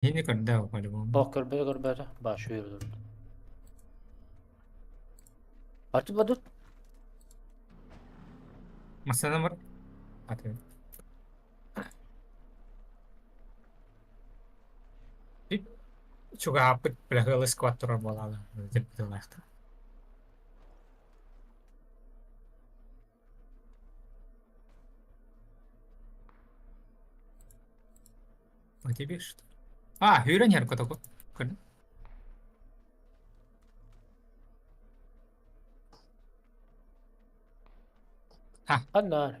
Кини көрдөөх по-любому. Ох, көрбөтө көрбөтө. Башы yürüdüm. Artık dur. Массана бар. Аты. Чугааппыт бля сквад турар буолаалы. Дьэ А тебе что? А, hűrön котоку. Көрдүм. А. Аннар.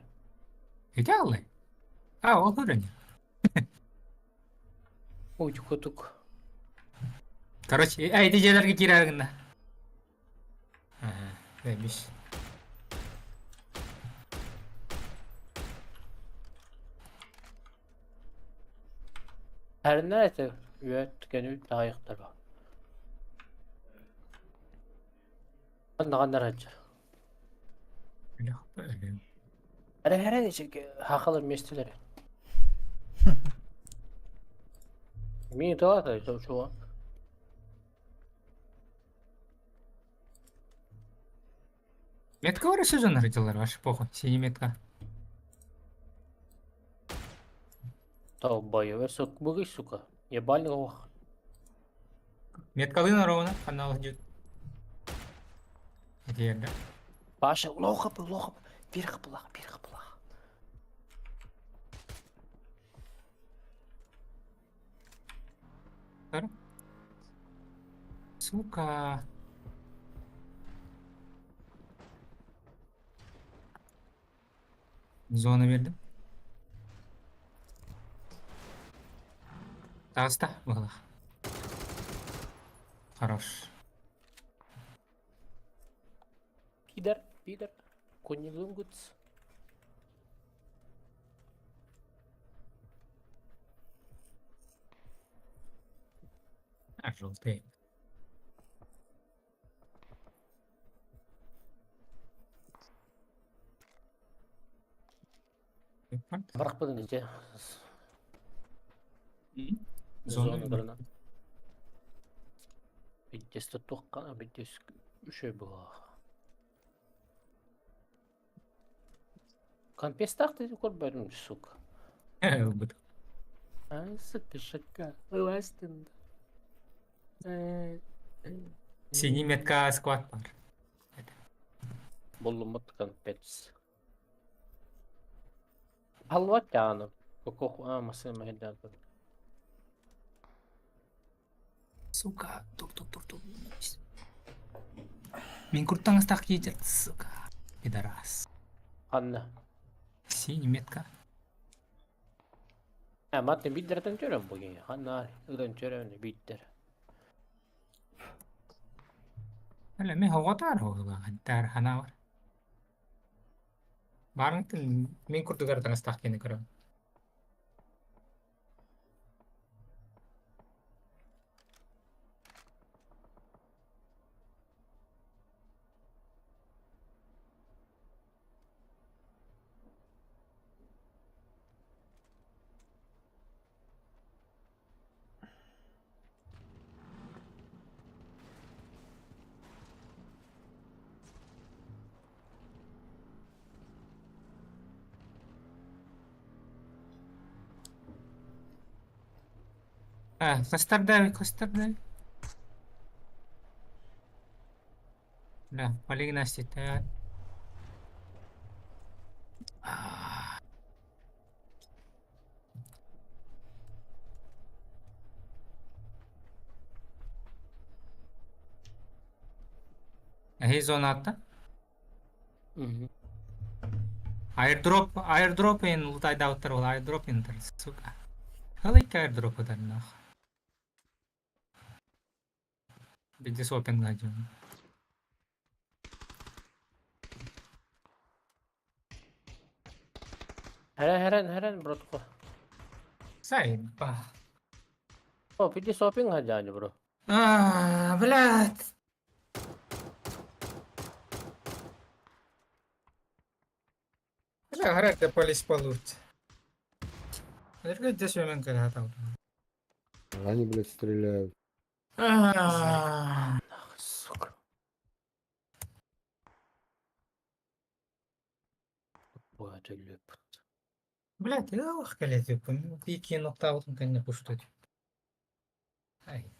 Идеалы. А, ол hűrön. Ой, котук. Короче, эй, ити дьиэлэргэ киирэр гынна. Ага, бэбис. Her nerede? Üet genel layıktır bu. Ханна ханнар Эрэ эрэ хахалар миэстэлэрэ. Мин тоата чуо. Метка бар сезон родилар, ваше похуй, синий метка. Долбоёб, сука, бугай, сука. Ебальный ох. Меткалын ровно, канал идет. Где да? Паша, лоха бы, лоха бы. Вверх была, вверх была. Сука. Зона бердим. Таста была. Хорош. Пидор, пидор. Кунилунгутс. А, желтый. Барахпытын ите. Зона Зона барына. Биттесте туққана, биттес үшө була. Конпестах ты көрбөдүм, сука. Ылбыт. Ай, сука, шака. Ыластын. Синий метка сквад бар. Боллумут конпец. Халват яаны. Кокох амасы махидан. Сука, тур тур тур тур. Мин куртаң астах едет, сука. Пидорас. Анна. Синий метка. А, матын биддертен төрөм бугин. Ханна, ыдан төрөм биддер. Әле мен хоғотар хоғла, тар хана бар. Барың мин куртугар таңастах кени көрөм. А, костарда, костарда. Да, полигнастит. Эһи зона атта. Airdrop, airdrop ин лутайдауттар ол airdrop интер, сука. Қалай airdrop удар нах. Биди сопинг гаджун. Херен херен херен братко. Сайба. О, биди сопинг хаджани бро. А, блядь. Бля, гарат полис получ. Эрге дэс мен кара тау. Они, блядь, стреляют. Нахуй, сука. Тупой лепт. Блядь, ох, блядь, пики нокаутом, конечно, пуштуть. Ай,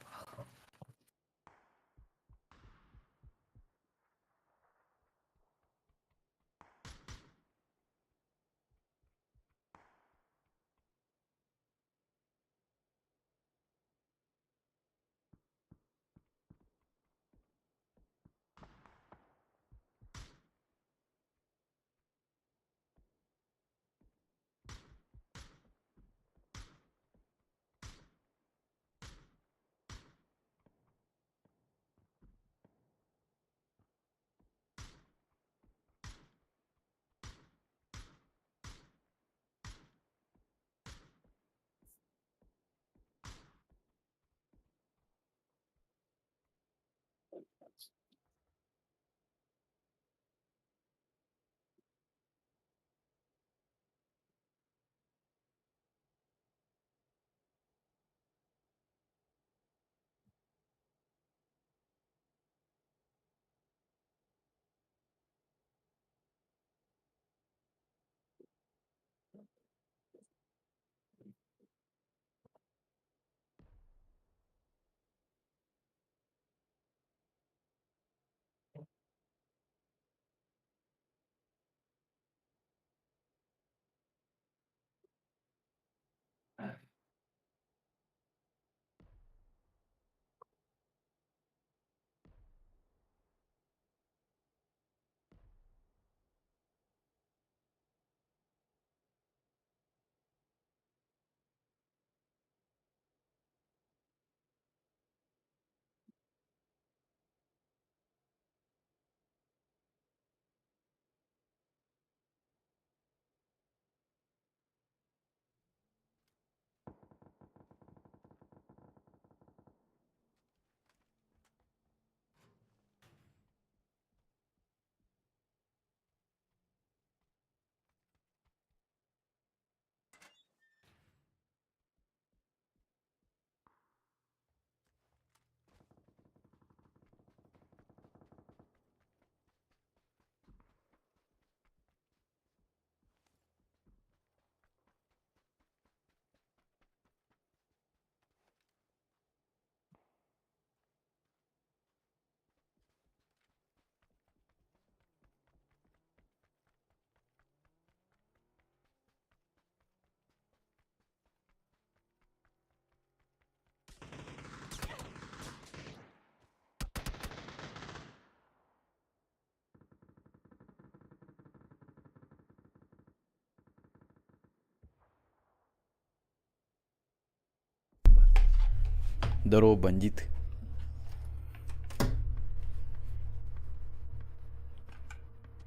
Здорово, бандиты.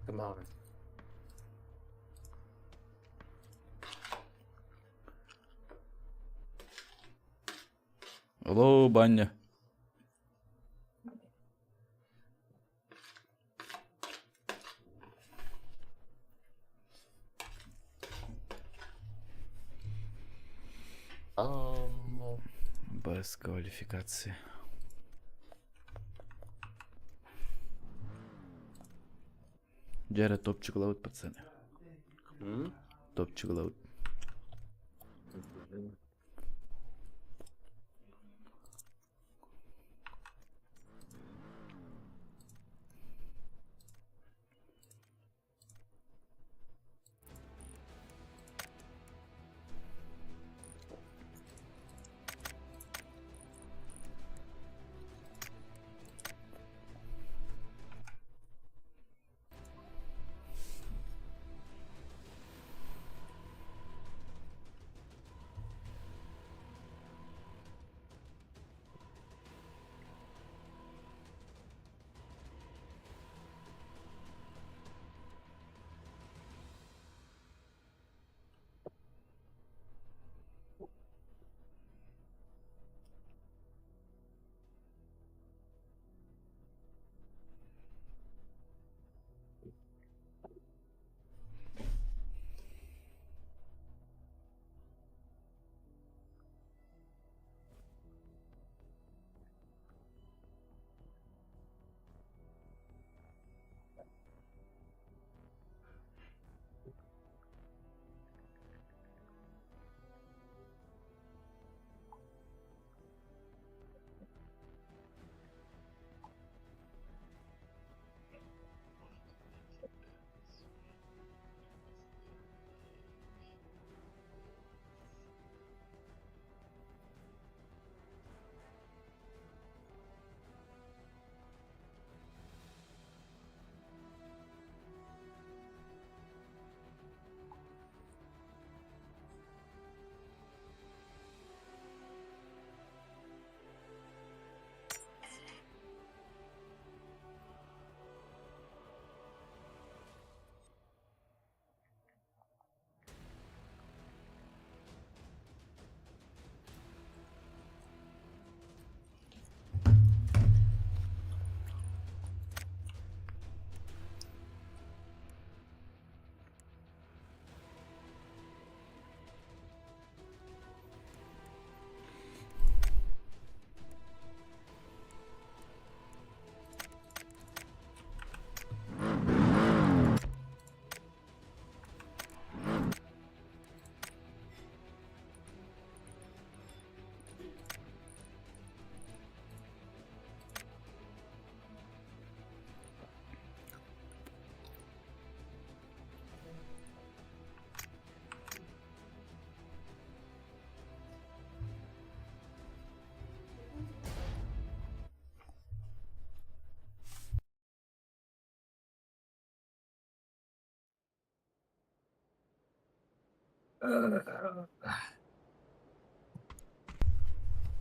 Come on. Алло, баня. Без квалификации. Джера топчик лаут, пацаны. М? Топчик лаут.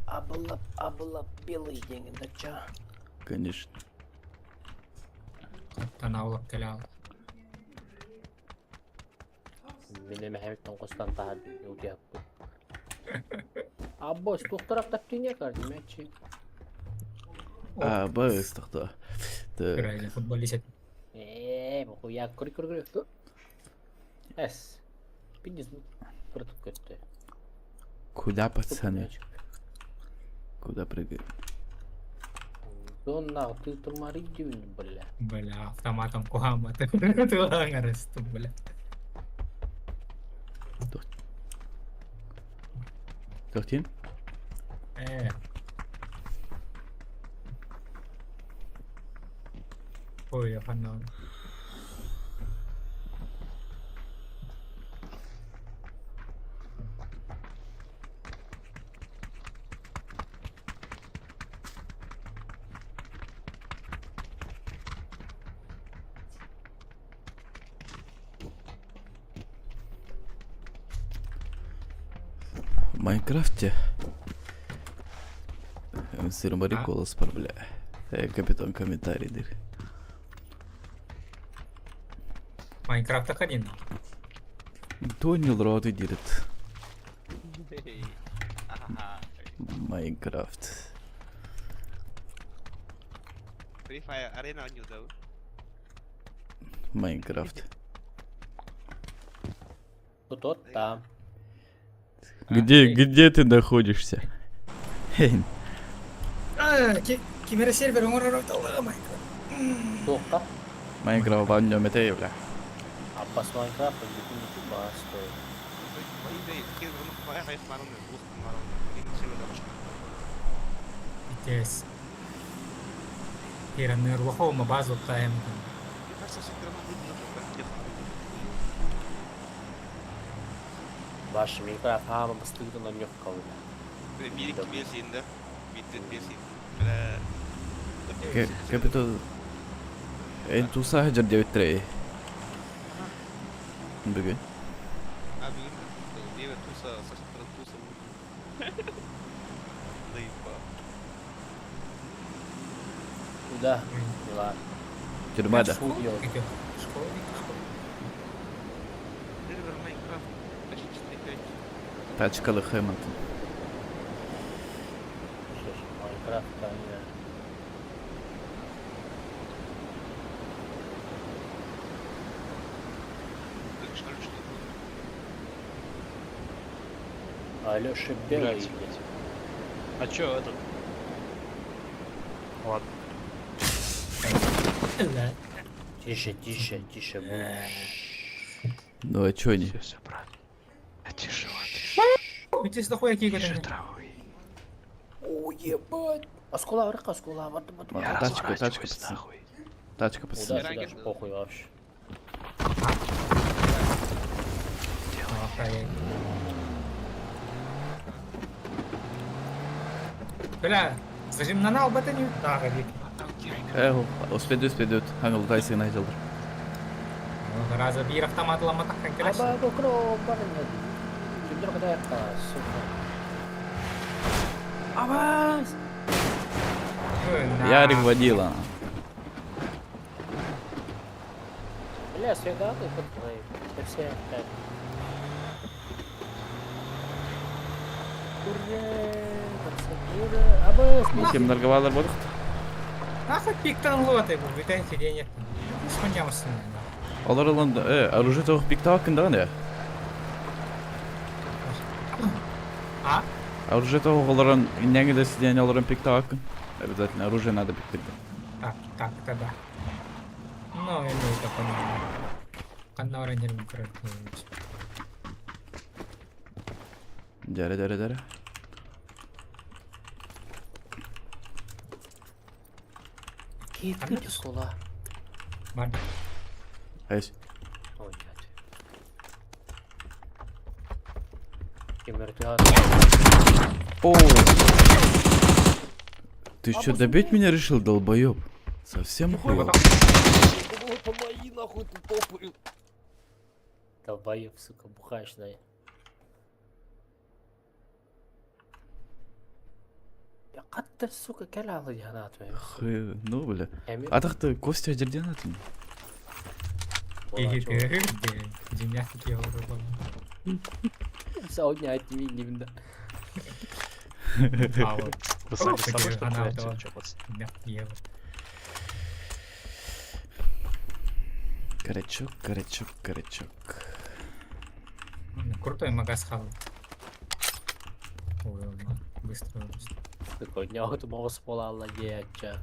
Абылап, абылап, белый диэҥин дача. Конечно. Оттон аулап кэлэ Мин эмэһэбиттэн хостон таһардым, утуйаппыт. Аббос, туохтарах таптыыня кардимечи. А, быс тохто. Так. Кырайда футболист. Ээ, бохуя, көр көр көр. Эс. Пиздец, против көттө. Куда, пацаны? Куда прыгаем? Донна, ты тумари бля. Бля, автоматом кухама. Туһаҥарыстым, бля. Тохтин? Э. Ой, ханна. В Майнкрафте Сырмари А? голос пар, бля. Капитан комментарий дыр. Майнкрафт один. Тони рот и дирит. Майнкрафт. Free Fire Arena оонньуу Майнкрафт. Тут там. Где ты находишься? Хей, Кимера сервер оҥорор Майнкрафт. Туохха? Майнкрафт баннё метей, бля. Аппас Майнкрафт, бүтүн басты. Итес. Кираныр лохома базу таем. Ваш Майнкрафт хаама бастыгытын онньох калына. Капитан... Эн туса хаджар 9-3. Бүгүн. Куда? Дела. Тюрьма, да. Фу, ё. Школа, школа. Тачкалы Хэмилтон. Майнкрафт там. Алеша Белый. Блядь. А чё этот? Ладно. Тише, тише, тише. Ну а чё они? Все, все правильно. А тише, вот, Итес нахуй какие тише травы. О, ебать. Оскола, рыка, оскола, вот, вот, вот. Я Тачка, тачка, разворачиваюсь, пацаны. нахуй. Тачка, пацаны. Куда сюда, похуй вообще. Бля, зажим на нал батаню. Да, вик. Эх, успедут, успедут. Хангл тайсы найдел. Раза бир автомат ламатах канкелеш. Аба, кро, барин. Жүндір қыдай сука. Абас! Ярик водила. Бля, свегаты подплей. Все опять. Ура, пацаны, Абас! Кем нарговалар бодук? Нахуй пиктан лоты бу, битен сиденье. Шманямсын. Олар алан, оружие тоқ пиктавакын да не? А? Оружие тоқ оларан няңы сиденье оларан пиктавакын. Обязательно оружие надо пиктать. Так, так, тогда. Ну, я не это понимаю. Каннора не Дяря, дяря, дяря. Кит, скола. Бар. Айс. Ой, блядь. Кемер О! Ты что, добить меня решил, долбоеб? Совсем хуй? Помоги нахуй, ты топаю. Долбоеб, сука, бухаешь, да. Хатта, сука, кэл аалы диэн Хуй, ну, бля. Эми Атахты Костя жерден атын. Дьиҥнээх олорор. Саудня айтми дибин. Вы сами с собой что Она творите, дала. или чё, пацаны? Горячок, горячок, горячок. Крутой магаз хавал. Ой, ой, быстро, быстро. Такой, нягу моғос бола диэччэ.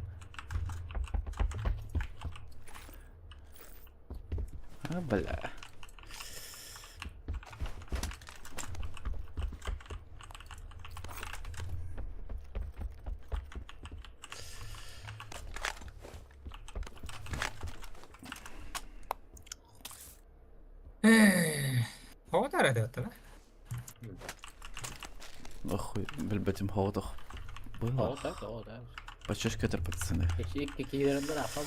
А, бля. Хоҕо это да? Охуй, билбэтим хоҕотох. Было. О, так, о, да. Почешка пацаны. Кикилеринен афам.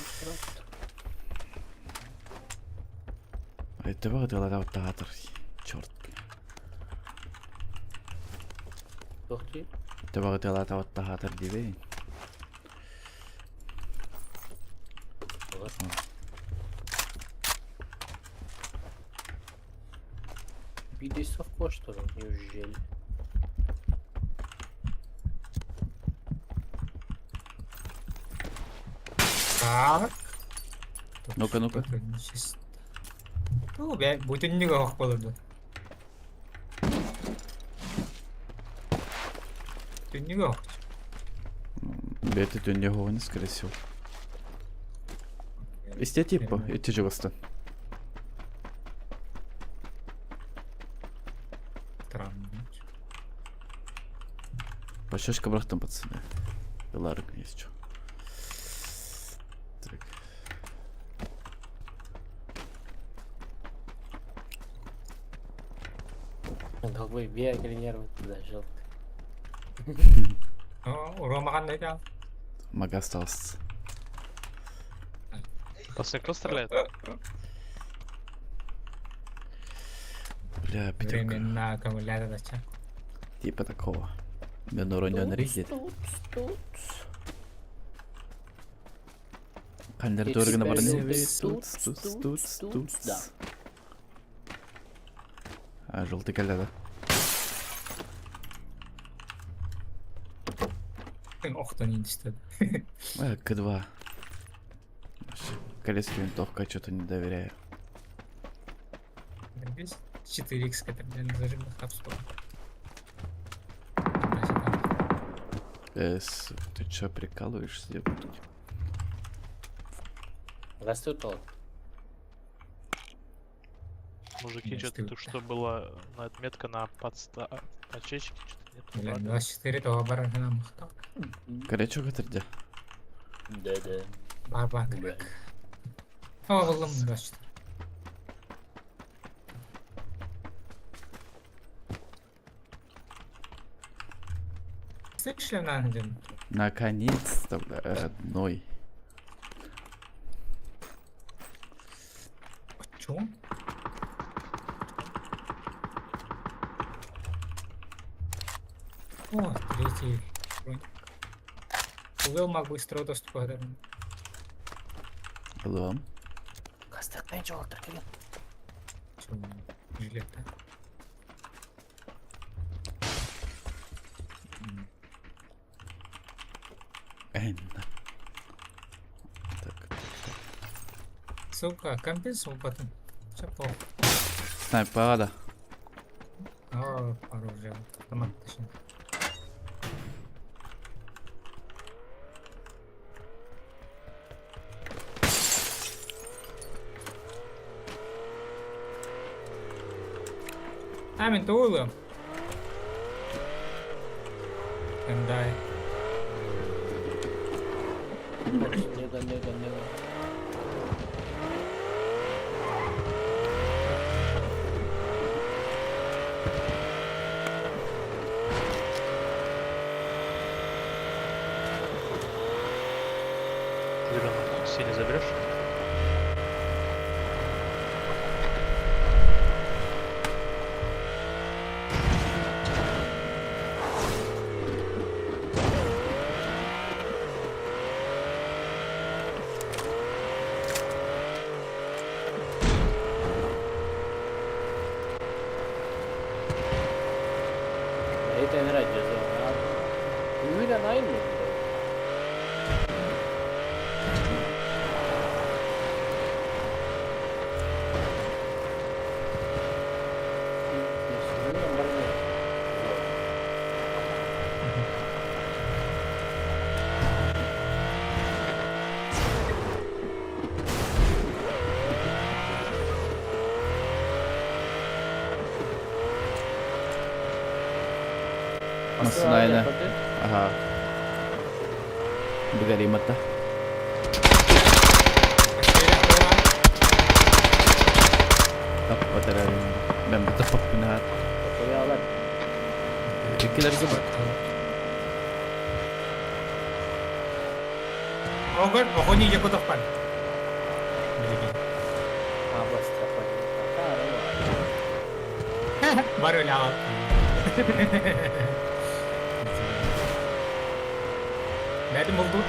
Это было театр. Черт. Тохти. Төбөҕө тыалаата диибин. Бидисов что неужели? Так. Ну-ка, ну-ка. Чисто. Ну, бля, бүтүннүк оһох болду. Бүтүннүк оһох. Бэти дүнье хоҕуну, скорее всего. Исте типа, ити жугастан. Странно. Почешка бырахтым, пацаны. Ларк, есть что. Так. Долбой бегали нервы туда, жалко. О, Рома да. Мага остался. Пацаны, кто стреляет? Бля, пятерка. Временно аккумулятор зачем? Типа такого. Мен уронен ригит. Тут, тут. Кандер It's дорого на very Тут, тут, тут, тут, тут, тут. да. А, желтый коля, да? Охтон инстед. К2. Колеске винтовка, что-то не доверяю. 4х это, блин, зажим на хапсу. Ты чё, прикалываешься? ёптать? Растут он. Мужики, что-то тут что было на отметка на подста... Подчечке, что-то нет. Блин, ладно. 24 того барана махтал. Горячо где? Да-да. Бар-бар. Бля. О, булдым 24. Слышали на один? Наконец-то, бля, родной. Чё? О, третий броник. Увел маг быстрого доступа. Алло. Кастык жолтыр келген. Чё, жилет, да? Эй, на. Так, так, так. Сука, компенсу потом. Все плохо. Снайпера, да. О, оружие. Автомат, точнее. I'm in Tulu. And I. Нега, нега, нега. Зеленый, синий заберешь? Үһүнэн айын. Массыына Аха. Быгаримата. Мен бу таппын Иккилерге бар. Огор, охони якутов пан. Билигин. Бар өлөҕө. Бәдим булду.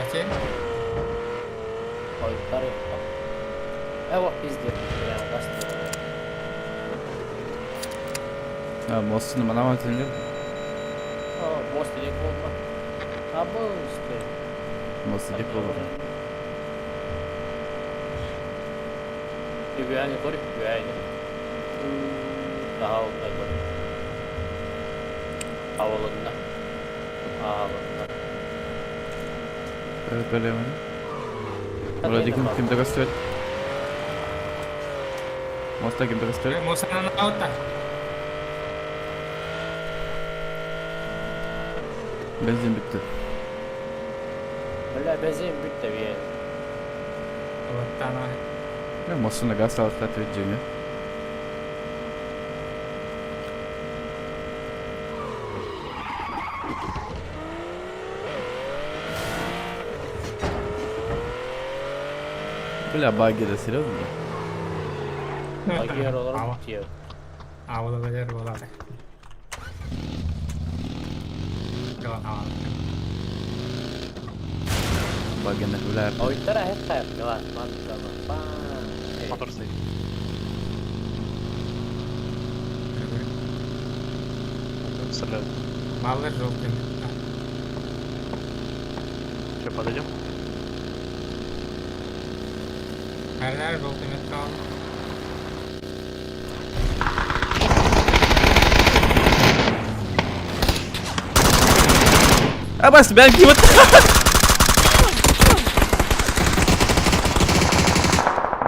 Окей. Эва пиздец, бля, нас А, мост на манама тенге. О, мост или болма. А был что Мост или болма. Üyäni kori, üyäni. Daha oldu kori. Havalında. Havalında. Böyle mi? Вроде ким ким догостует. Моста ким догостует? Мусанан аута. Бензин bitti. Бля, бензин bitti bir. Оттана. Я мост на газ алат виджине. Бля, баги, да серьезно? Баги olarak bitiyor. Авала бер болады. Баги на бля. Oyunlara hep kayıp var. Мотор стоит. Стреляют. Баллар желтый. Че, подойдем? Бәрләр желтый метро. А бас, бен ким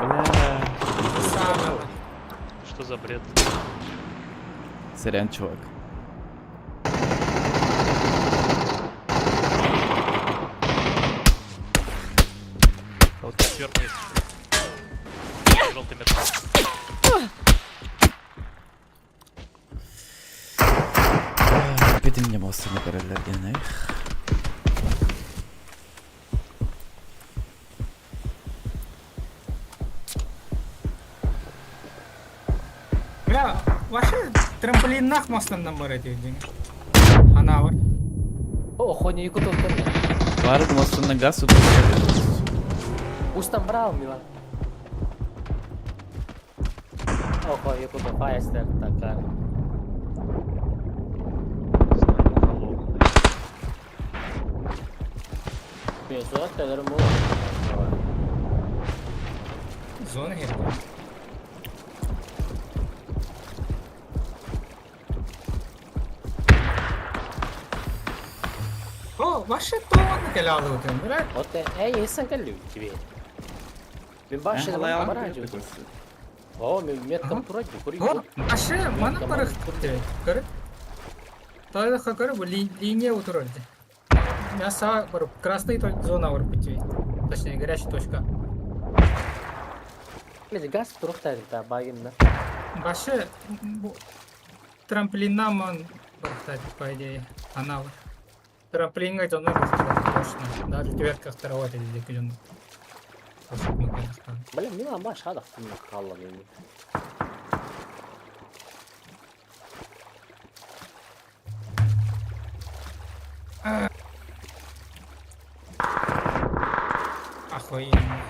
Бля. Что за бред? Сорян, чувак. А вот сверху есть. Желтый металл. Опять мне мост на король Бля, вообще трамплиннах мостан бар эти Ана бар. О, хони якутов Бар мост на газ тут. Устам брал, Милан. Охо, якутов, айстер, такар. Зона хер. О, вообще то он келе өтен, бля. Оте, эй, исэн кэллүү тебе. Мен баш О, мен меткам турат, кори. О, вообще мана барых тебе. Көрө. Тайда хакары бу линия утурар. Мясо бар красный зона бар пути. Точнее, горячая точка. Мен газ турукта та багинна. Вообще трамплинна ман барахтать, по идее. Она трамплинга зона точно. Даже тверка второго или декажен. Бля, Милан баш хадахтын хаалла мин. Охуенно.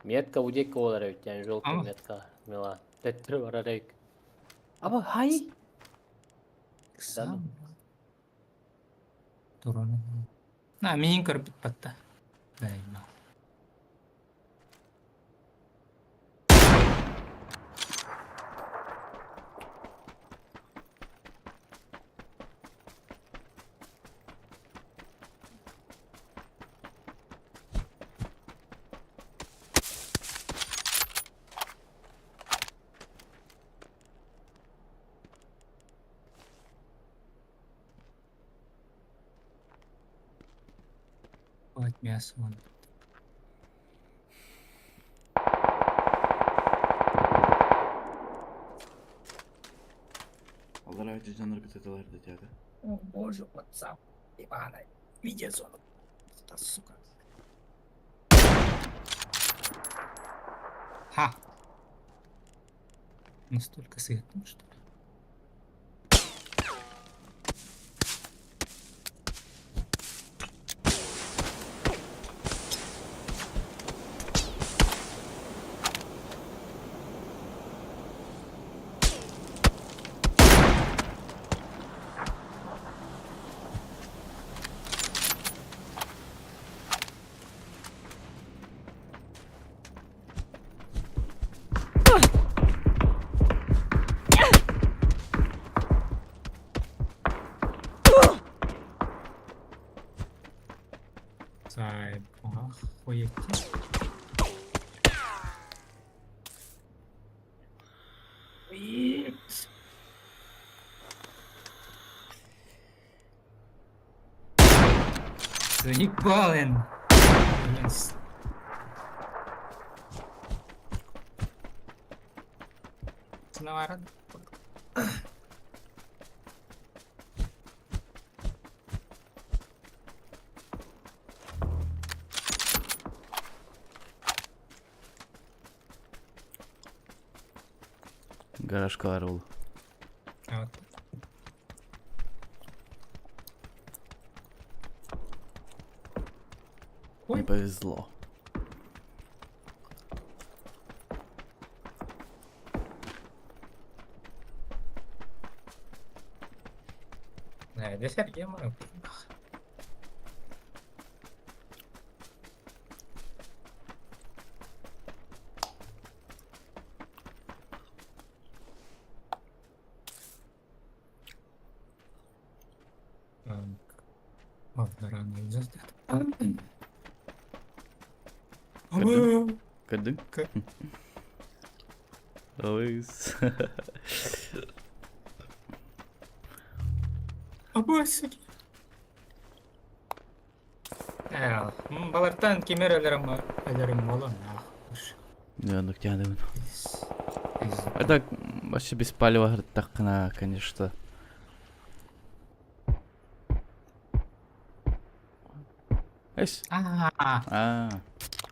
Метка удекка буолар эбит диэн желтый Ама. метка Милан. Төттөрү барар эбит. Аба хай. Сам. Туран. На, миин көрбүт батта. Дай, Вот мясо вон. Аллар эти жанр кытыталар дэтяда. О боже, WhatsApp. Ивана. Видеозону. Да, сука. Ха! Настолько сытым, что ли? Сай, охуеть. Заебал он. Блин, Снова Гаражка арыл. Вот. Не Ой. повезло. Да, здесь Сергей мой. Ладно, рано Кырдың? Алыс. Балартан кемер өлерім өлерім болон. Ну, тянем. А так, вообще без палева так, конечно. Эс. А, А,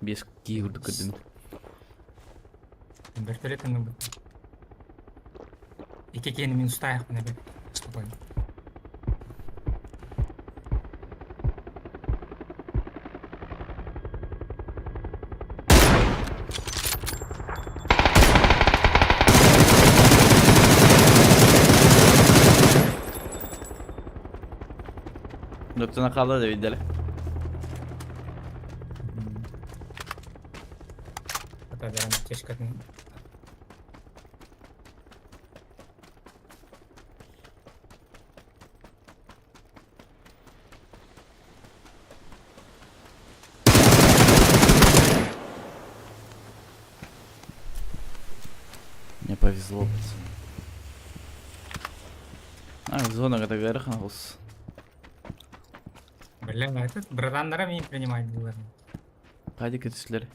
без киурду кырдым. Вертолетын Ики кейini мин ұстайық мына бер. Спокойно. Доктор Нахала да видели. Хата тешкатын. Мне повезло, пацаны. А, зона когда верхаус. Блин, этот братаннара мин принимать было. Hadi kötüsleri.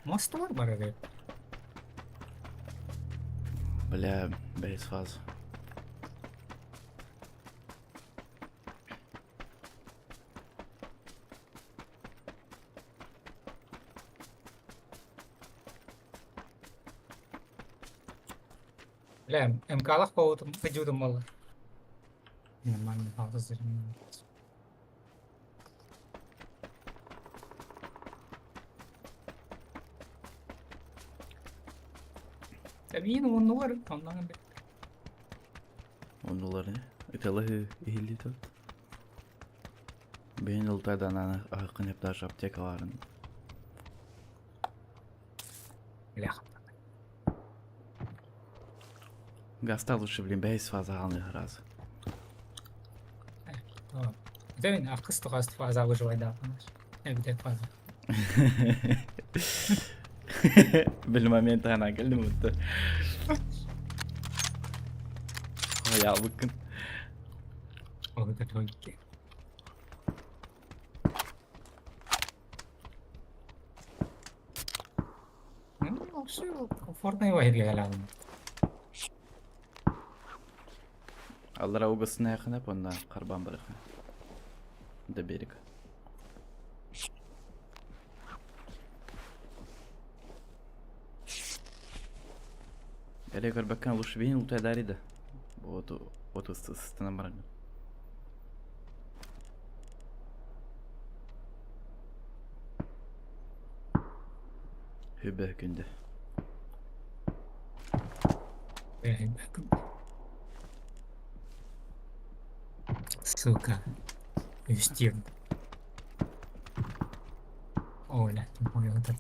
Мост бар бар деп. Бля, без фаз. Бля, МК-лах поводом ходил мало. Нормально, пауза. Мин оннулар оннан Оннулар не? Ыталаһы иһиллии тут. Бэйэн ылтайдан аһыккын эп даже аптекаларын. Бляха. Гаста лучше, блин, бэйс фаза раз. Это мин акыс тугас фаза выживайда. Эбидек фаза. Бил момент ана кэллим утта. Хаялбыккын. Ол это логики. Ну, вообще комфортно его гелям. Аллара угасына якынап, онна карбан барыха. До берега. Эрэ көрбөккө лучше бэйин утайдар да. Вот вот ыстынан баран. Хүбэ күндө. Сука. Үстем. Оля, ты понял, это.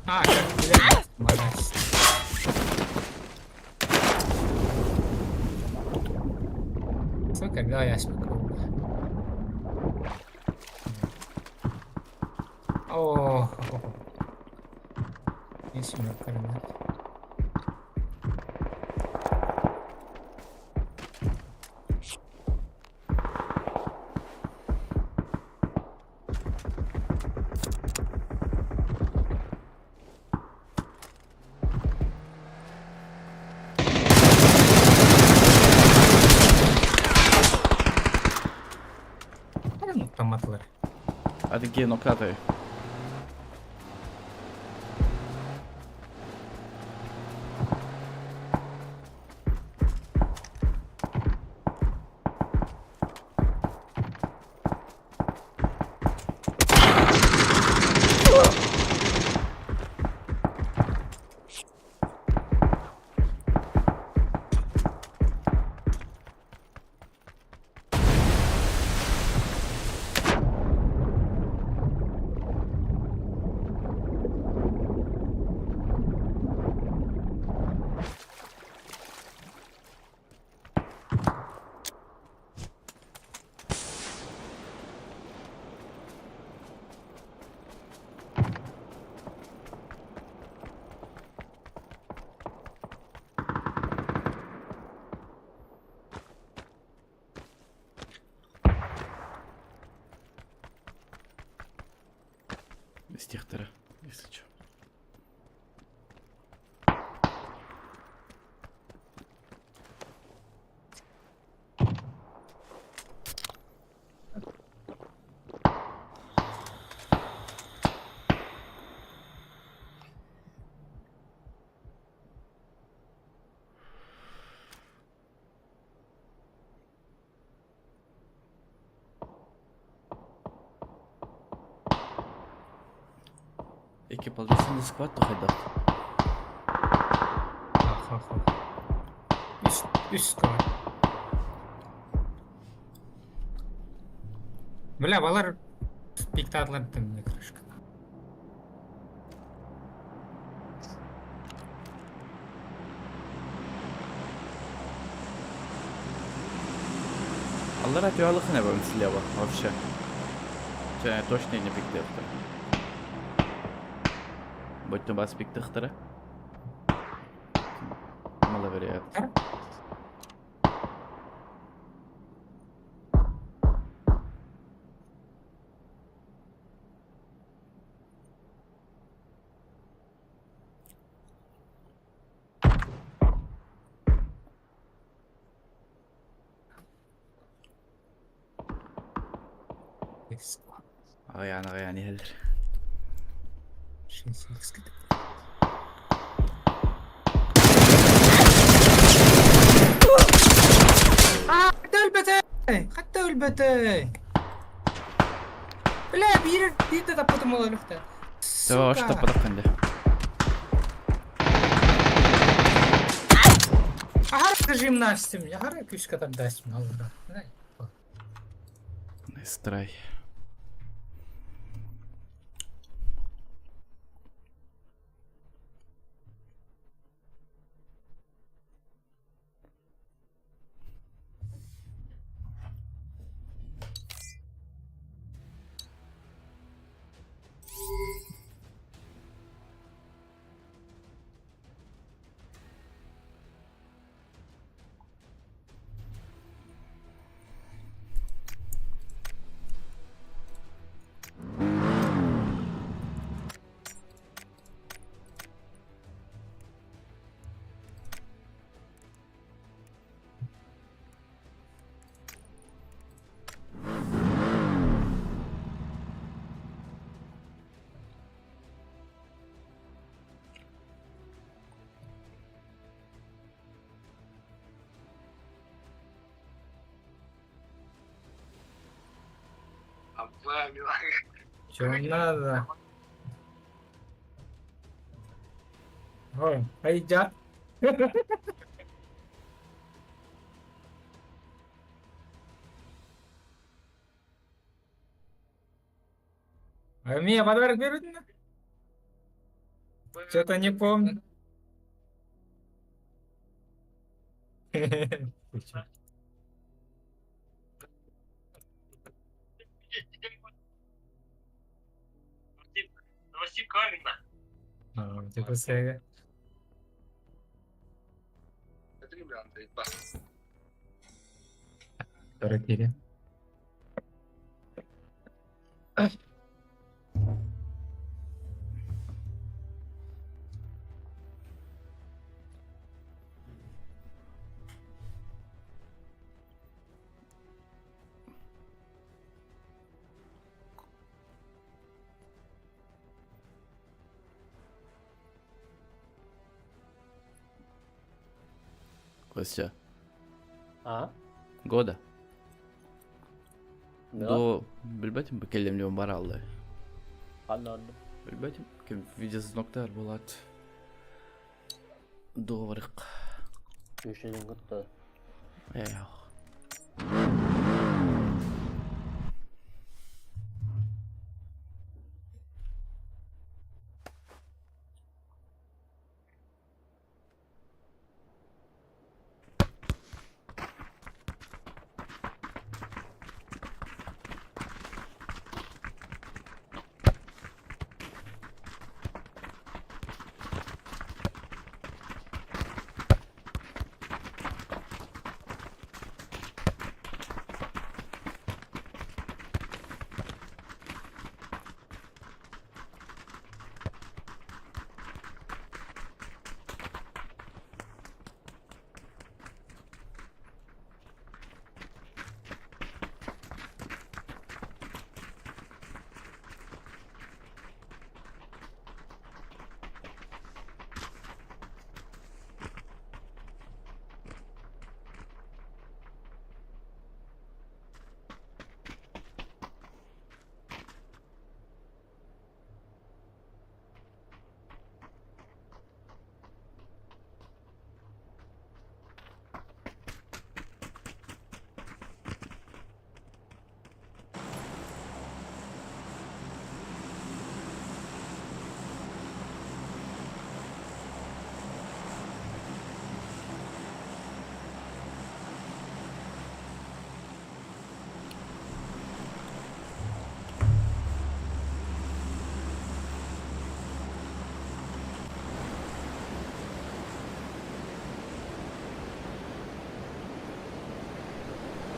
А, как, блядь, мразь. Сука, да, я смогу. О, Если мы Автоматлар. Атын ноктатай. Истиэхтэрэ, если чё. Икки полноценный сквад тухайдах. Үс, үс сквад. Бля, балар пиктатлар мне крышка. Аллара түйалыхына бөм слева вообще. Чэ, точно не пиктехтер. Будь бас пиктехтера. Маловероятно. Аҕыйаан аҕыйаан иһэллэр. 6 х. Хатта өлбөтөй? Бля, биир биир да таппытым ол өлүхтэ. Того что Сука! таппатаххын дии. Аһар режимнастим, аһар күүскэ тардастым аллара. Nice try. Чего надо? Ой, пойдет. А мне подарок берут? Что-то не помню. Ты чё? А, типа Сега. Харакири. Костя. А? Года. Да. До билбэтим бу кэллим диэн бараллар. Анна анна. Билбэтим ким видеозвоноктар буолаат. До барык. Үшенин кытта. Эх.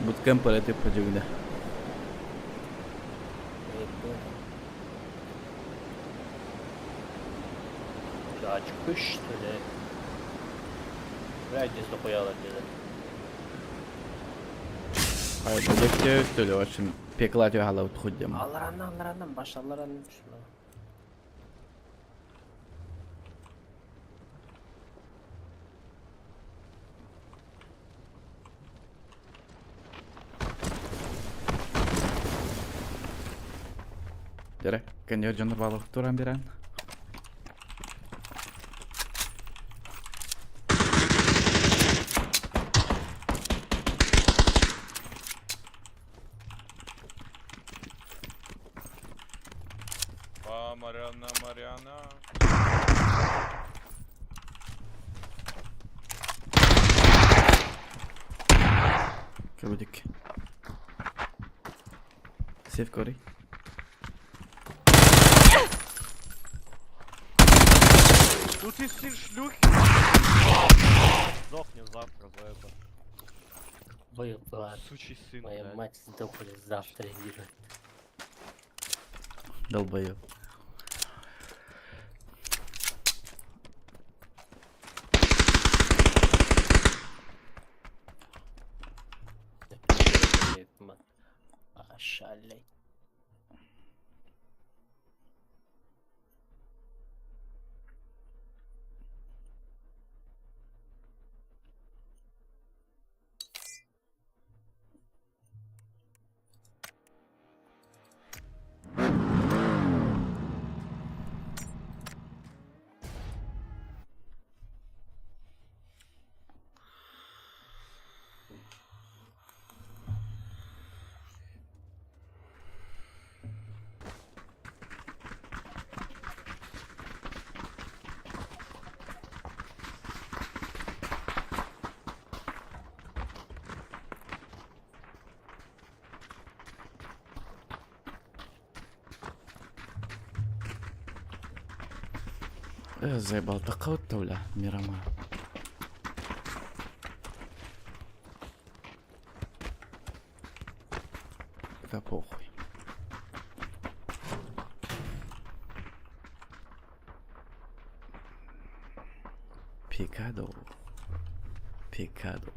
Буткемп эрэ типпа дьүгүнэ. Очко, что ли? Бля, дохуя деда. Хайда что ли, в пекла тягала отходим. Аллараннан, аллараннан, баш аллараннан түшүн. Дьэрэ, көнньүөр дьоннор бааллар туран биэрэн. А, Маріана, Маріана. Кэбидик. Сейф кори. Ну ты сын шлюхи! Сдохни завтра за это. Вы, брат, Сучий сын, моя блядь. мать сдохли завтра, вижу. Долбоёб. Ошалеть. Заебал такого бля, Мирама. Да похуй. Пикадо. Пикадо.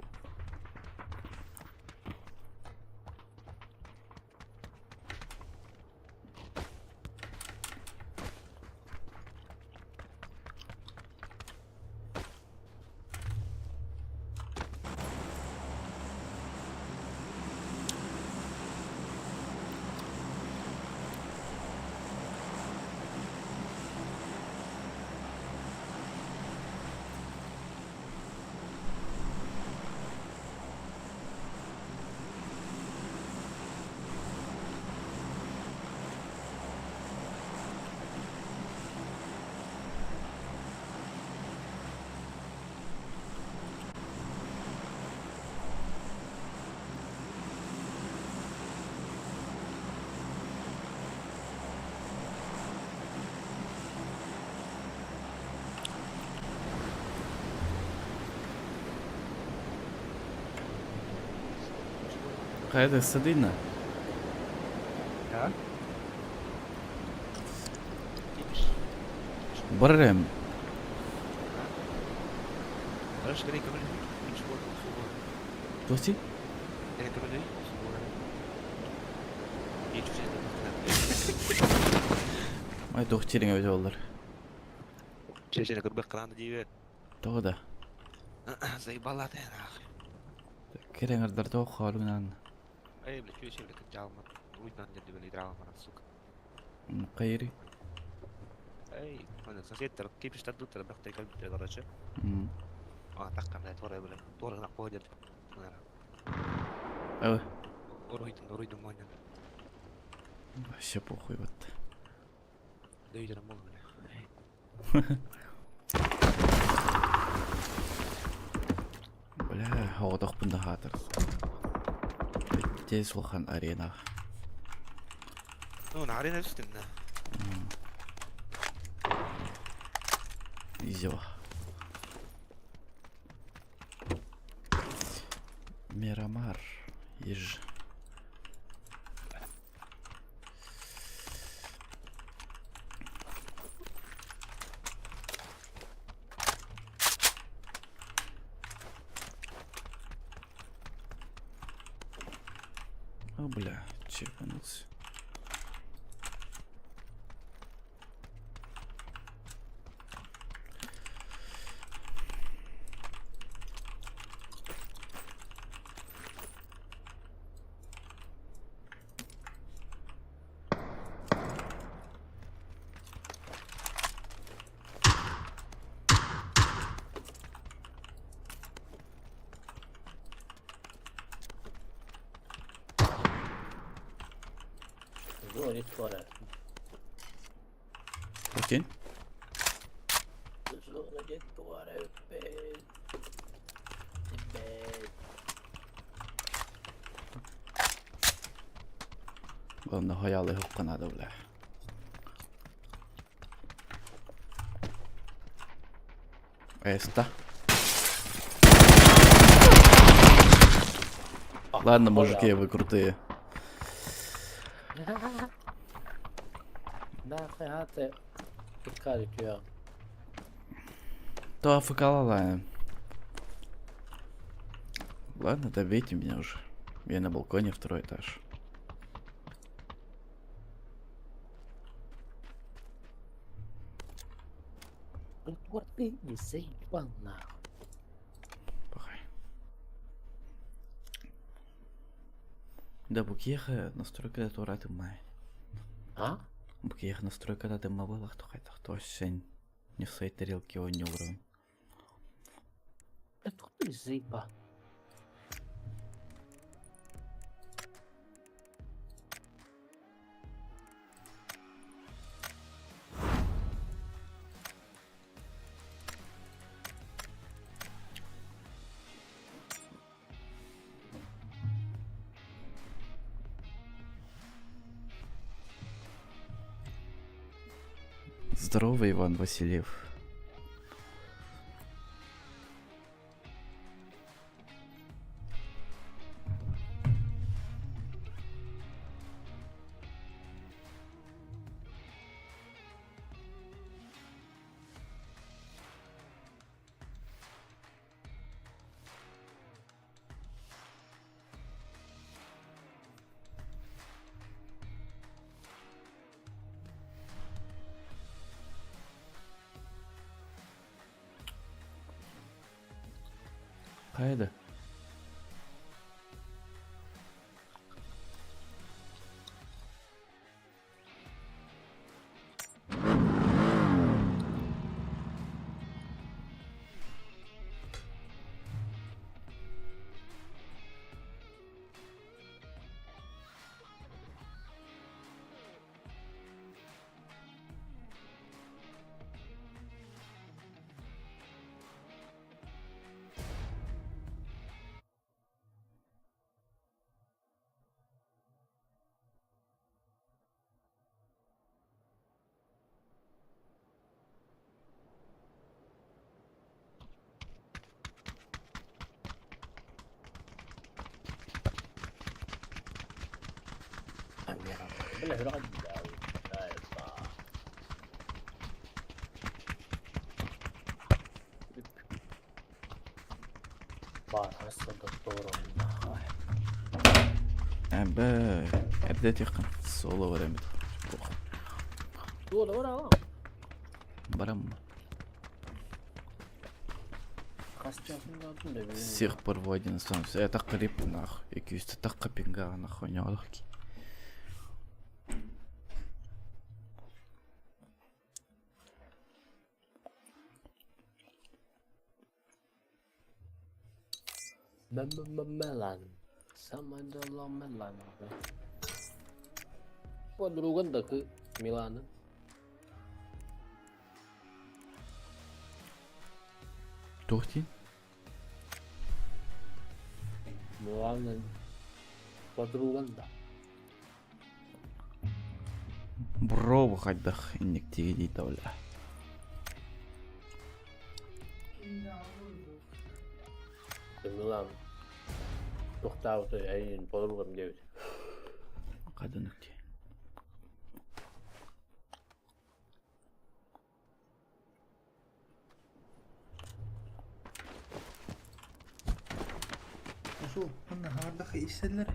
Хайда садина. А? Баррем. Тоси? Ай дохтирин өтө олар. Чечene көрбек кылааны дейбе. Того да. Заебала ты нахуй. Кереңердер того халугунан. Эй, бля, чё бля, как жалма. Руйдан деді бля, играла, сука. Кайри. Эй, аны сосед кипиш тадут, бактay калбит, короче. А, так бля, тора, бля, тора на ходит. Ой. Уруйдун, уруйдун монен. Вообще похуй вот. Да үйден мол, бля. Бля, оғдақ бұнда хатыр. Тез улахан арена. Ну, на арена үстін, да. Изева. Мирамар. Еж. О, бля, чеканулся. Зона туора. Прикинь? Зона туора өппет. Эбэт. Главное, хаялы хукка надо, бля. Эста. Ладно, мужики, вы крутые. Нахуй хаты иккар үтүө. То АФК. Ладно, добейте меня уже. Я на балконе, второй этаж. Ты не заебал нахуй. Пахай. Да, букеха настройка тураты май. А? Букеха настройка да дымма то сень не в своей тарелке он не уровень. Да ты заебал. Здорово, Иван Васильев. Хайда. Эбэ, эрдэ тиэххин соло бараммыт. Туола бараҕын? Барам. Хас часын даатын да билин. Сих пор в 11 Это клип нах. Иккүстэ тахха пинга нахуй не олох. Мелан. Самая Мелан. Подруган да Милана. Туох дии? Милана. Подруган да. Бро хайдах инник тиги бля. Милан. Тохтаабыт эйин подругам диэбит. Кадынык дии. Nasıl? Анна хардах истеллер.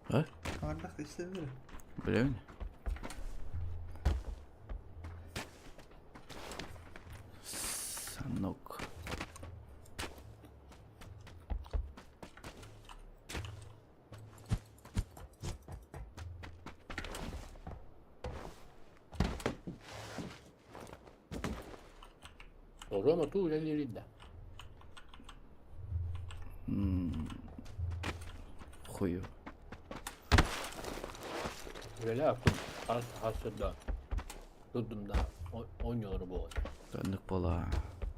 А? Хардах истеллер. Билэбин. Санок. Рома туу үлэлиирин да. Хую. Үлэлээ хас хас да турдум да оонньуулар буолар. Оннук буолаа.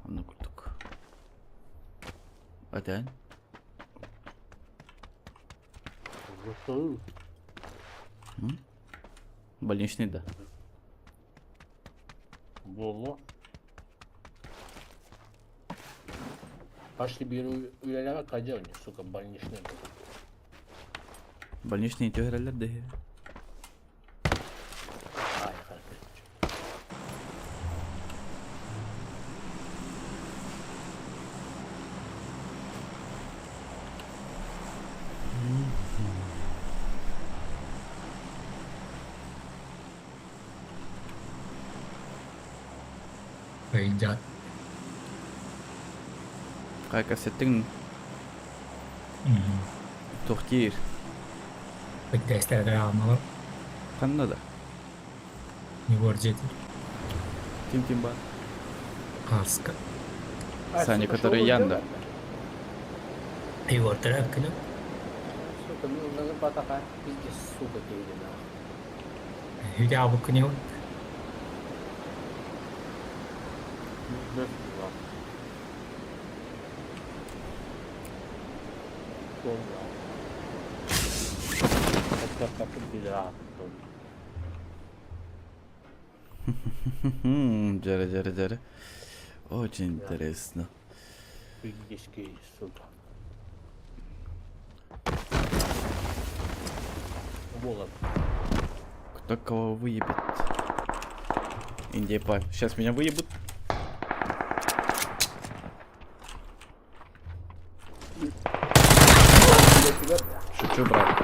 Оннук курдук. Атан. Больничный да. Буолуо. Пошли беру үлэлэҕэ кадя сука больничный. Больничный түһэрэллэр да. Пойдет. Хайа кэпсэттиҥ? Туох диир? Ханна да? Егор дьиэтин. Ким ким баар? Хаска. Саня, который Ян да? Егор төрөөккүнү. Сука, ну батаха пиздец, сука, киһи нахуй. Хүдэ Дьэрэ, дьэрэ, дьэрэ. Очень интересно. Пиздецкий, сука. Волок. Кто кого выебет? Индия Пай. Сейчас меня выебут. Шучу, брат.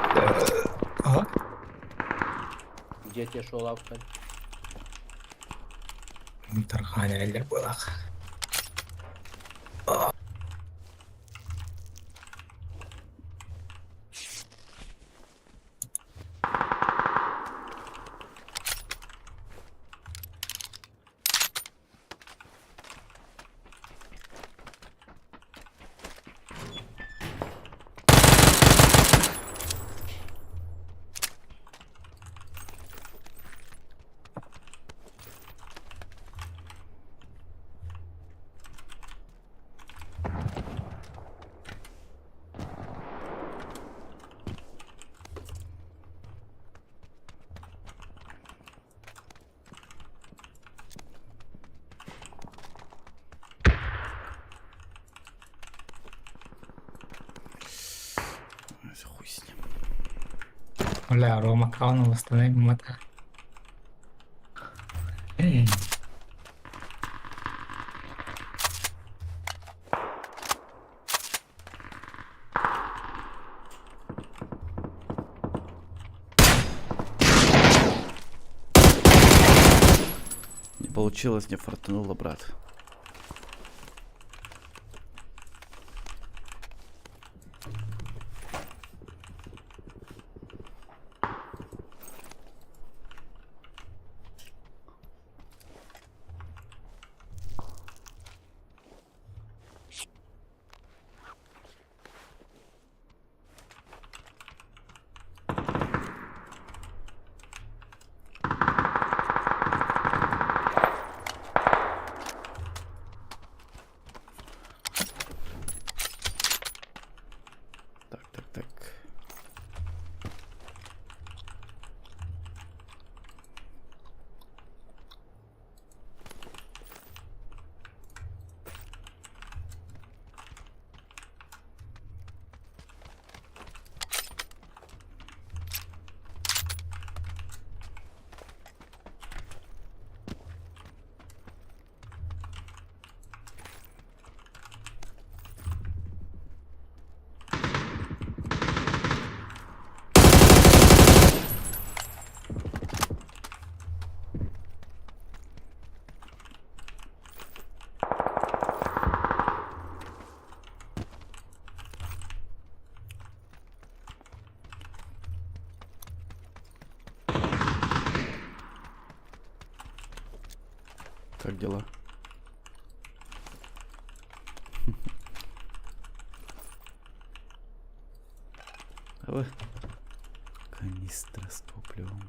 Ага. Где те шел лавка? Тархан эрэллэр буолах. Хуй с ним. Бля, Рома Кауна восстановим мата. Не получилось, не фартануло, брат. Так, так, так. Как дела? Ой. Канистра с топливом.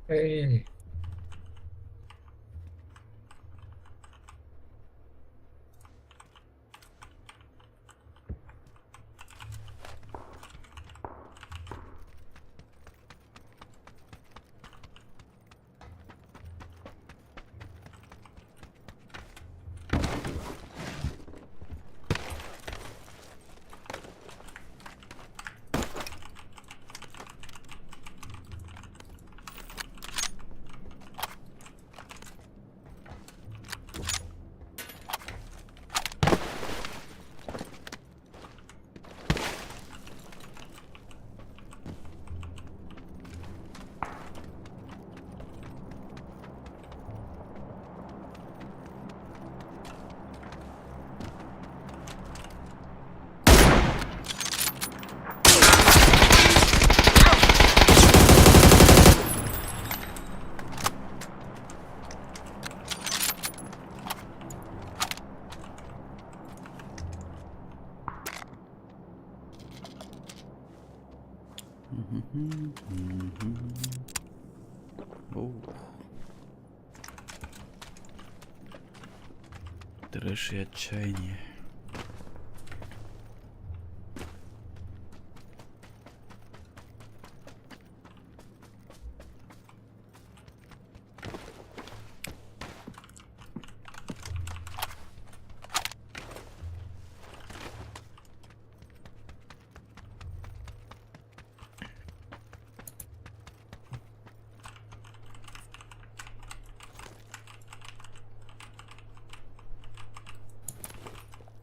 Эй. Ух. Трэш и отчаяние.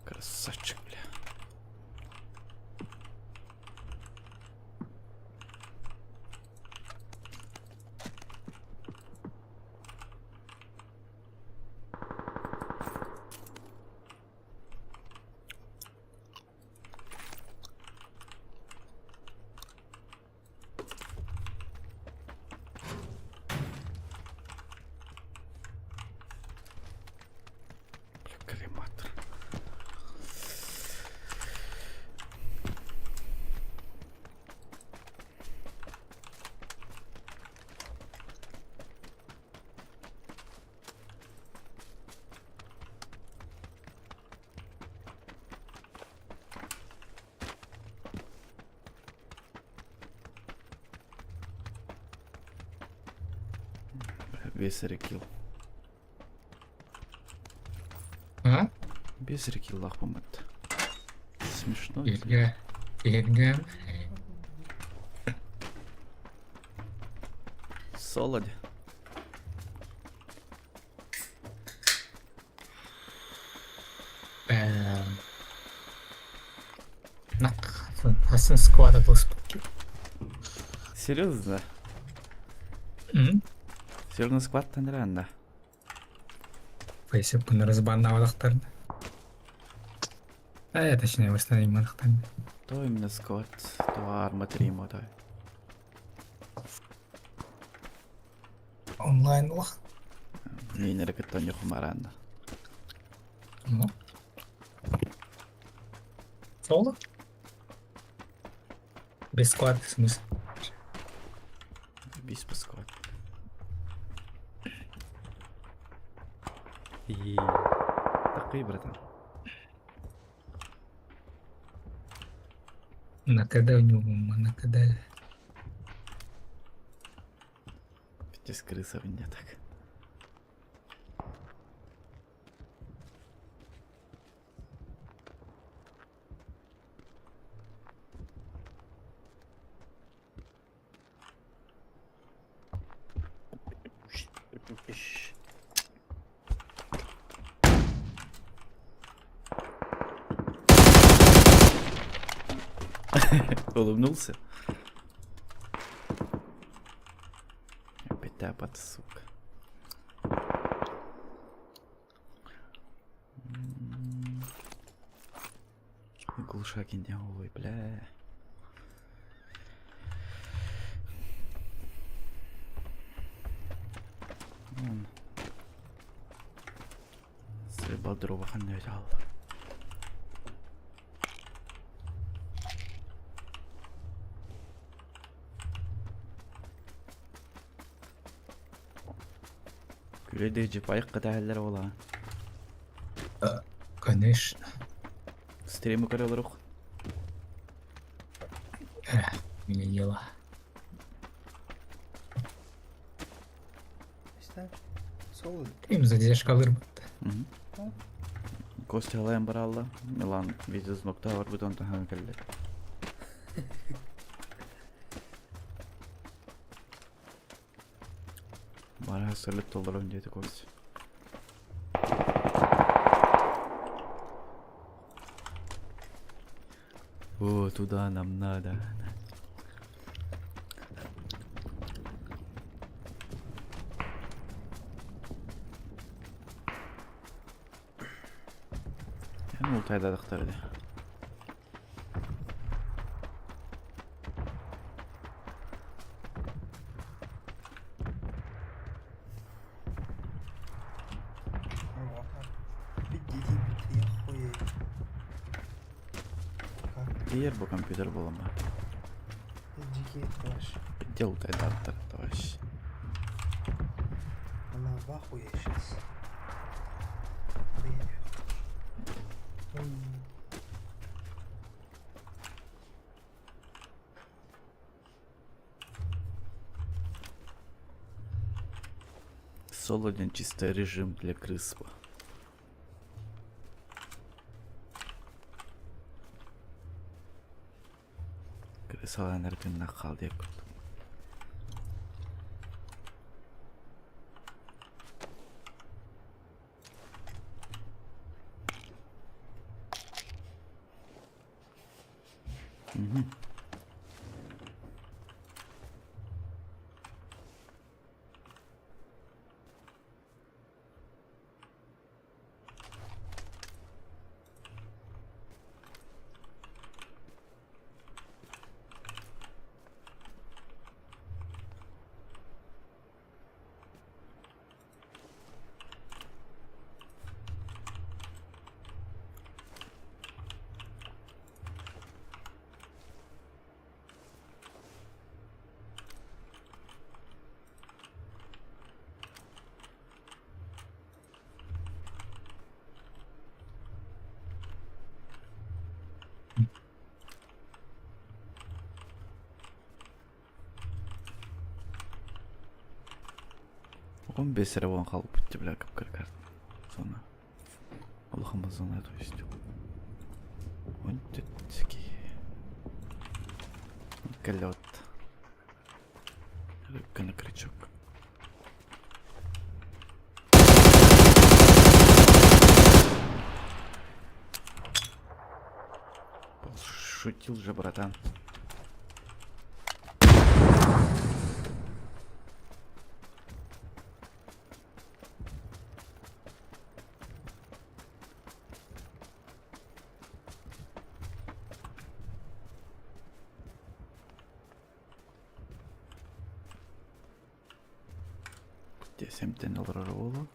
Красавчик, бля. Бля, крематор. Бля, Весь рекил. А? Без рекил лахпамат. Смешно. Иргэ. Иргэ. Солодь. Эм. Хасан сквада был. Серьезно? Серьезно склад да? Если бы разбаннавалахтарна. А я точнее восстановим мадахтарна. То именно склад, то арма 3 мода. Онлайн лох. Мин эрэ кытта ньухумараанна. Ну. Соло? Без склад, в смысле. Бис по склад. И такой, братан. На КД у него, на КД. Пиздец, крыса у меня так. Улыбнулся? Опять тапат, сука. Глушак ой, бля. Вон. Сыба дрова ханнерал. Күлэйдии дьипайык кэтэһэллэр буолаа. Конечно. Стримы көрө олорух. Не дело. İşte sol. Им задержка алыр Мгм. Костя алайын баралла. Милан видеозвонокта бар бутон тахан келди. Бара сырылып толдырам диэти Костя. О, туда нам надо. Yani ultaydadıktар edi. Тиер бу компьютер буолама. Где ултайдаттар, товарищ? Она в ахуе сейчас. Соло один чисто режим для крыс. Крысалар тыыннаах хаал диэк курдук. Мгм. 15 эрэ буолан хаалбыт бля кып-кыра зона. Улахан зона то есть. Он такие. Калет. Рыбка на крючок. Шутил же, братан. Десемтен олорор буолуо.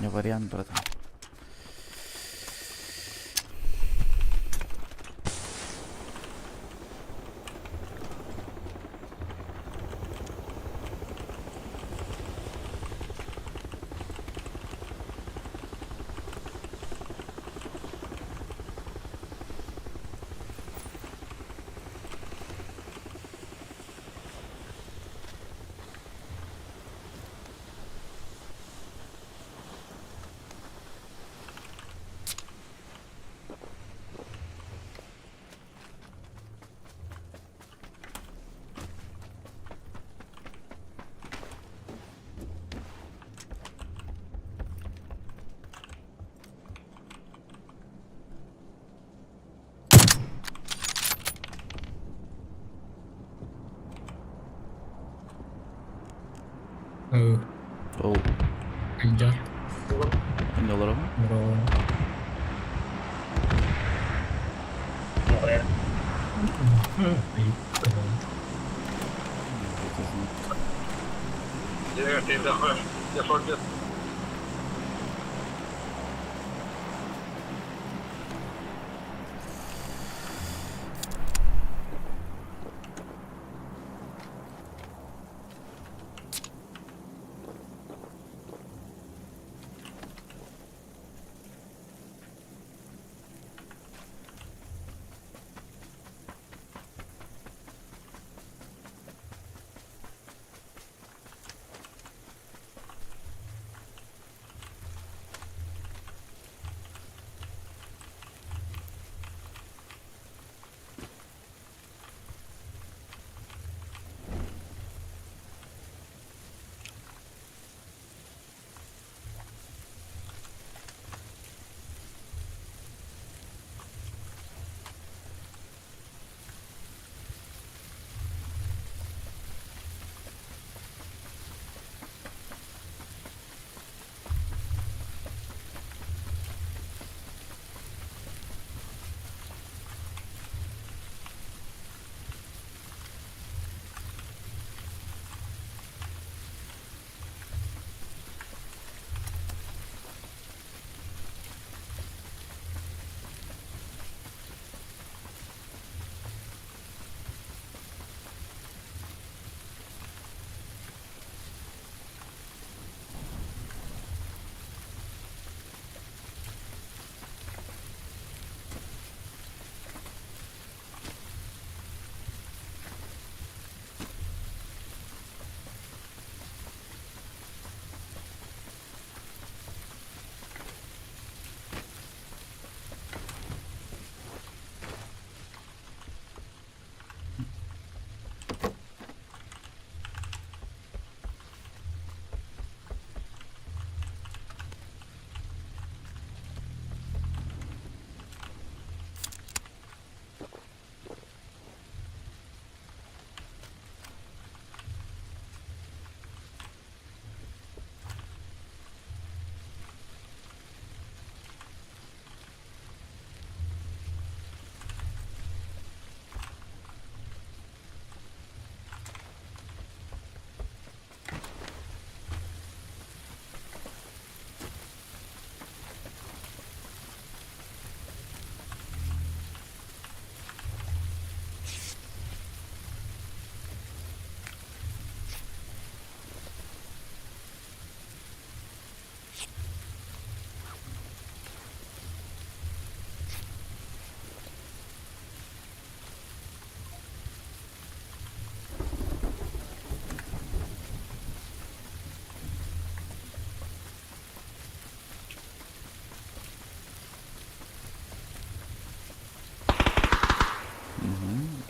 Не вариант, братан. Ол Идет. Олоробун. Бро.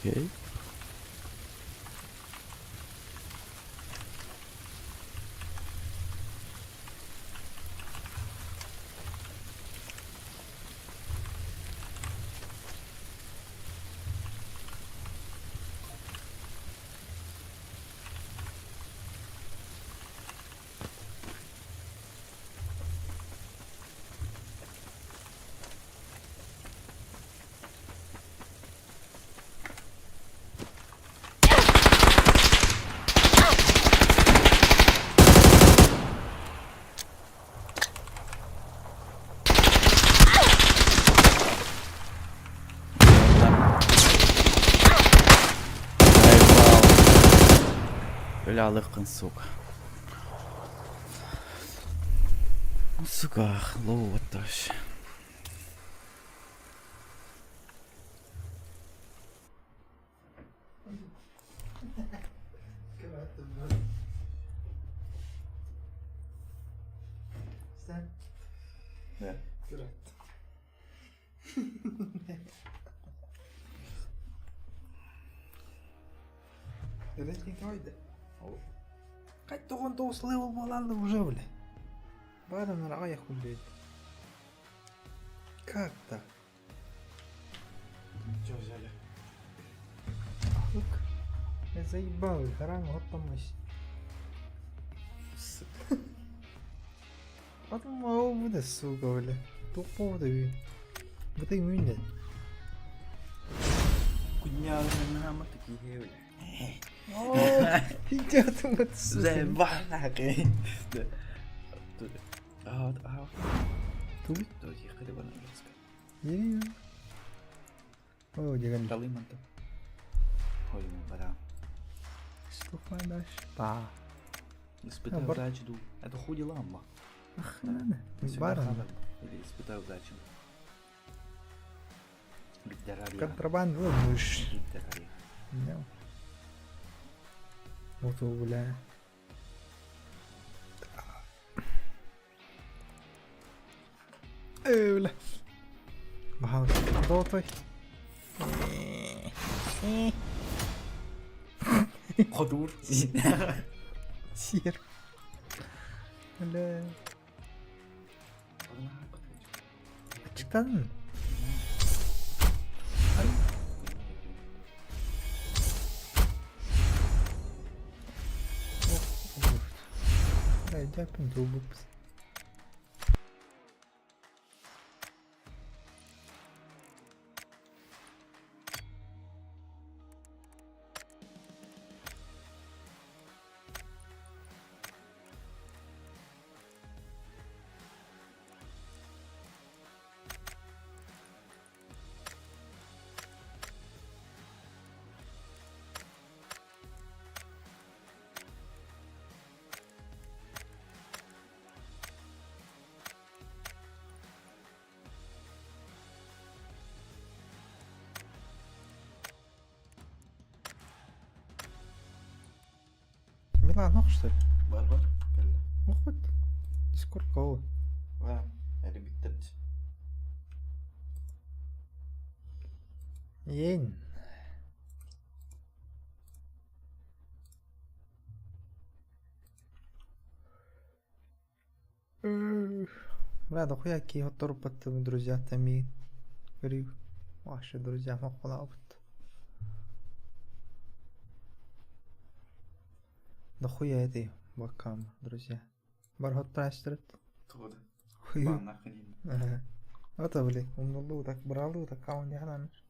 Окей. Бля, легкин, сука. Ну, сука, лоу, вот вообще. Қайт 99 левел баланды уже, бля. Барын аҕыйах блядь. Как так? Че взяли? Я заебал, харам, вот там. Отмау буде, сука, бля. Тупо буде. Бу ты мүнде. Кудня такие, бля. Идет вот, сука. Заебали. А, а. Тут? Тут ехали в Английск. Е. О, деган. Талыманта. Ой, ну, бара. Ступай дальше. Па. Испытай А, бар- удачу, ду. Это худи ламма. Охрана. Баран. Или испытай удачу. Биддаралия. Контрабанд, вот мышь. Биддаралия. No. Вот бля. Эй, бля. Бахал. Золотой. Ходур. Сер. Бля. Ачыктан. Бля, дякую, трубу. Милан, ох, что ли? Бар, бар. Кэллэ. Ох, вот. Дискорд кого? Ва, эрбиттебит. Ень. Бля, дохуя ки хотор под друзья тами. Говорю, ваши друзья мохула опыт. Дохуя этой бакам, друзья. Бархот прастрет. Тугуда. Хую. Банна хадин. Ага. Это, бля, умнулу так бралу, так а он не ханаш.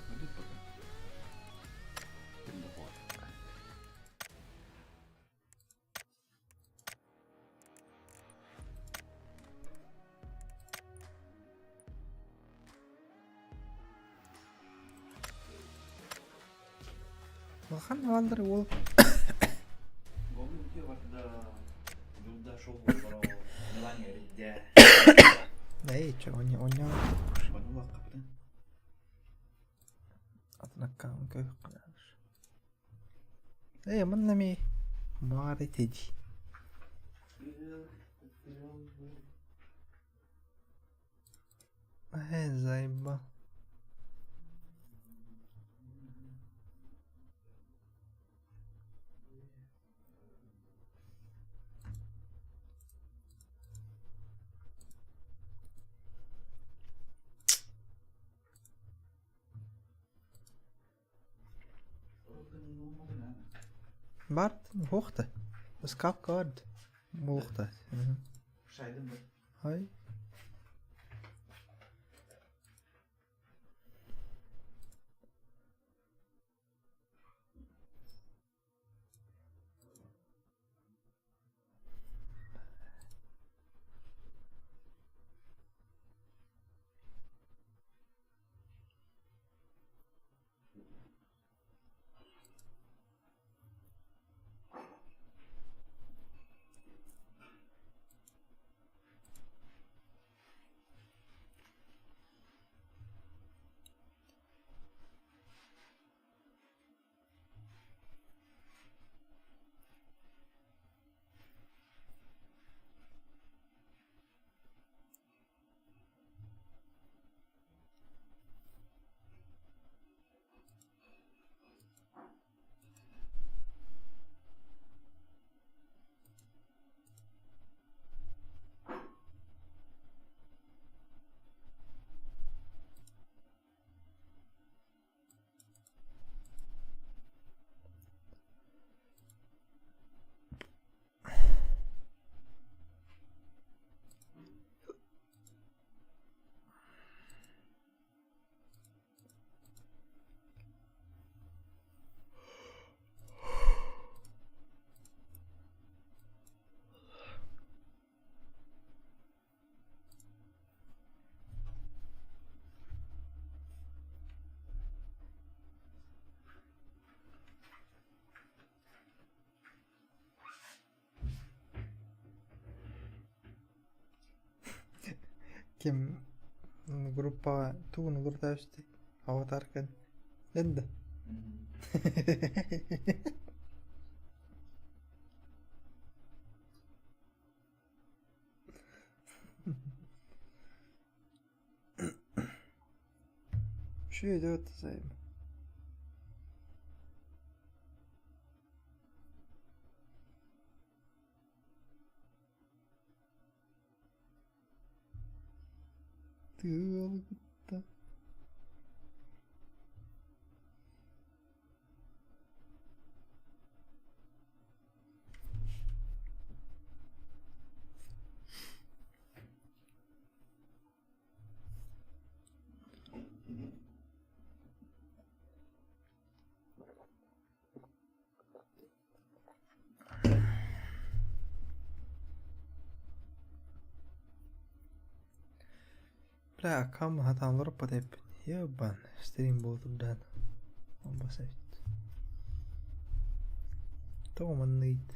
Пойдет пока. Пиндоход. Улахан валдар ол. Голый где варда юлда шоу баро Милане ридде. Да и чё, он не он не Банула капитан. Атнаккаун көхкалаш. Эй, маннами маары теди. Эй, заебал. Барт hoogte. Skapkard. Hoogte. Шайдым бар. Хай. Ким группаҕа тугун уларытаабыстай аватаркан дэнда Что идет за Тыалы кытта Бля, кам хатаан олорбот эбиппин. Ебан, стрим буолтурдаан. Олбас эбит. Тоҕо манныйт?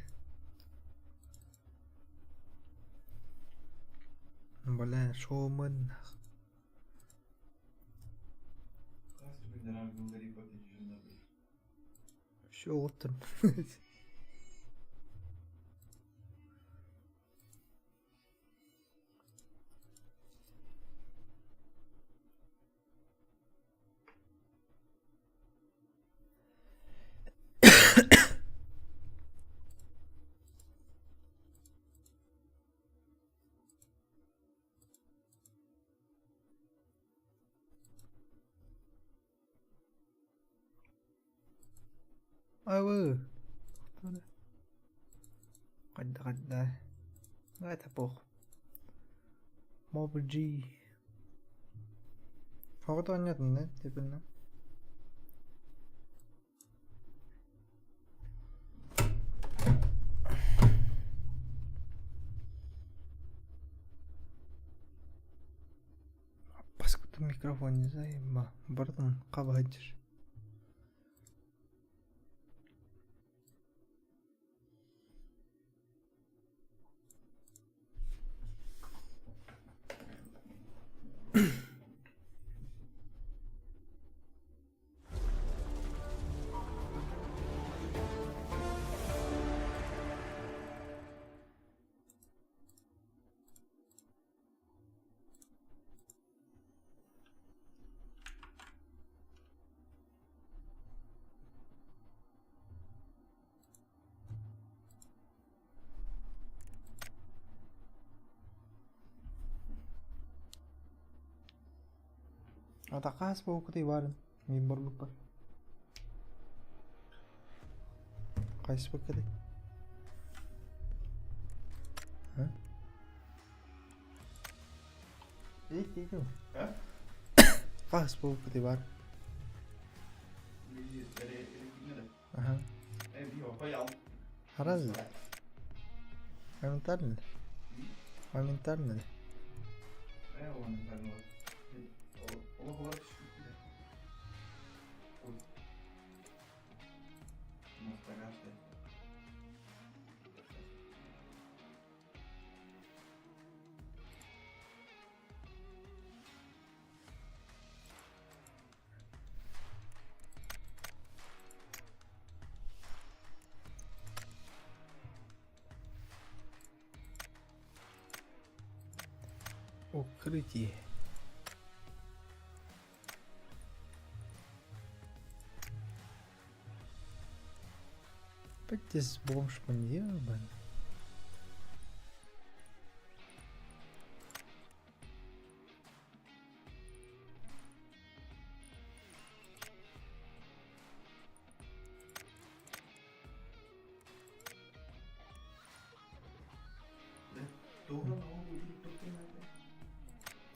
Бля, шоумен. Все утром. Айвы. Хайда хайда. Это пох. Mob G. Тоҕо оонньоотун да типинна. Паскуда микрофон не заеба. Бардын хабаһыдьыр. Атакаас буолкутай баарын мин барбыппар. Хайыспаккытай? А? Хас буолкутай баар? Аха. Харазда. Моментально. Моментально. Укрытие. Опять бомж ебаный.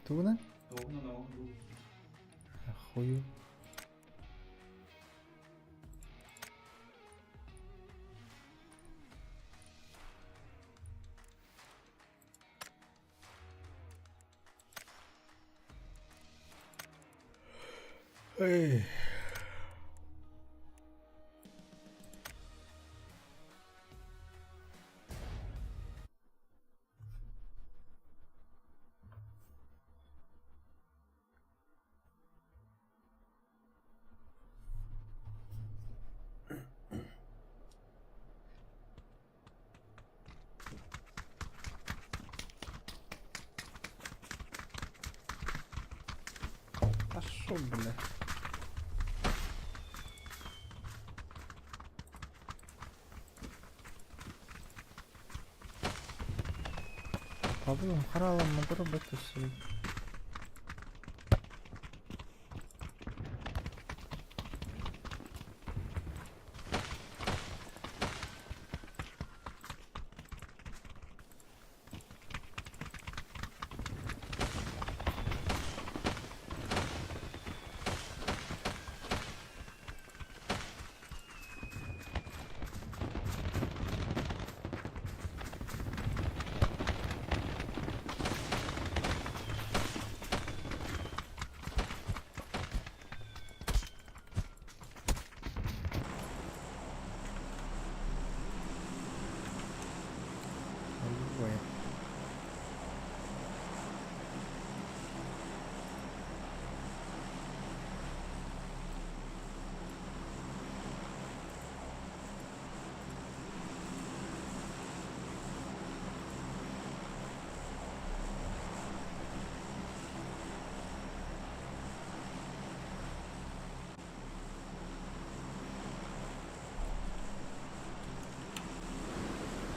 Тугунан? Хую. Эй. Пошел, бля. Павлом харалом мотор бетусу.